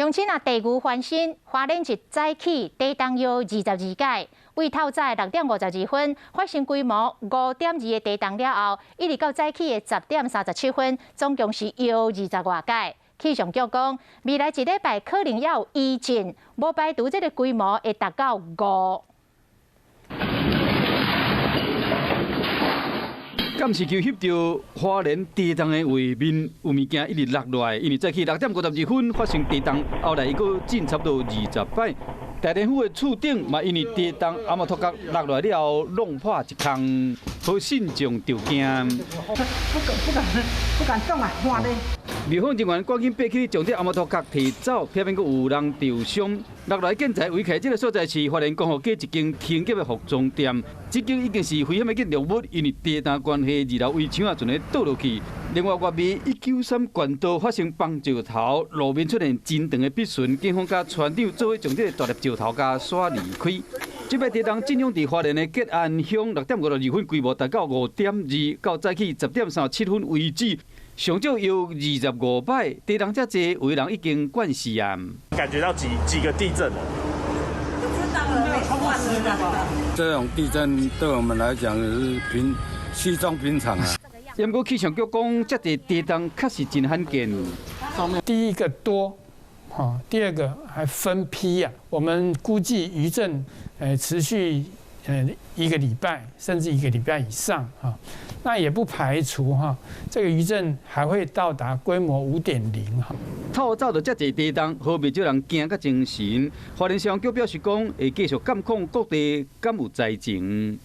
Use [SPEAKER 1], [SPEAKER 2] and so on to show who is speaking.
[SPEAKER 1] 鄉親啊，地牛翻身，花蓮一早起地動搖22擺，為透早6點52分發生規模5.2的地動了後，一直到早起的10點37分，總共是搖二十外擺。氣象局講，未來一禮拜可能猶有餘震，無排除這個規模會達到5。
[SPEAKER 2] 監視器翕著花蓮地動的畫面，有物件一直落落來，因為早起6點52分發生地動，後來伊閣震差不多20擺。大連府的厝頂嘛，因為地動阿摩托殼落來了後，弄破一空，予信眾著驚。
[SPEAKER 3] 不敢不敢不敢動啊！看咧。
[SPEAKER 2] 廟方人員趕緊爬起，將這阿摩托殼提走，避免閣有人受傷。落來建材圍起來這个所在是花蓮光復街一間天級的服裝店，這間已經是危險的建築物，因為地動關係，二樓圍牆啊全咧倒落去。另外，月尾193縣道發生崩石頭，路面出現真長的筆順，警方佮船長做伙將這个大粒石頭共徙離開。這擺地動震央佇花蓮的吉安鄉6點52分，規模達到5.2，到早起10點37分為止，上少搖25擺，地動遮濟，有人已經慣勢啊。
[SPEAKER 4] 感覺到幾幾個地震了。
[SPEAKER 5] 這種地震對我們來講是平稀鬆平常啊。
[SPEAKER 2] 不過氣象局講，這濟地動確實真罕見。
[SPEAKER 6] 第一個多，第二個還分批啊。我們估計餘震，持續一個禮拜，甚至一個禮拜以上啊。那也不排除哈，這個餘震還會到達規模5.0哈。
[SPEAKER 2] 透早就遮濟地動，予袂少人驚甲精神。花蓮消防局表示講，會繼續監控各地敢有災情。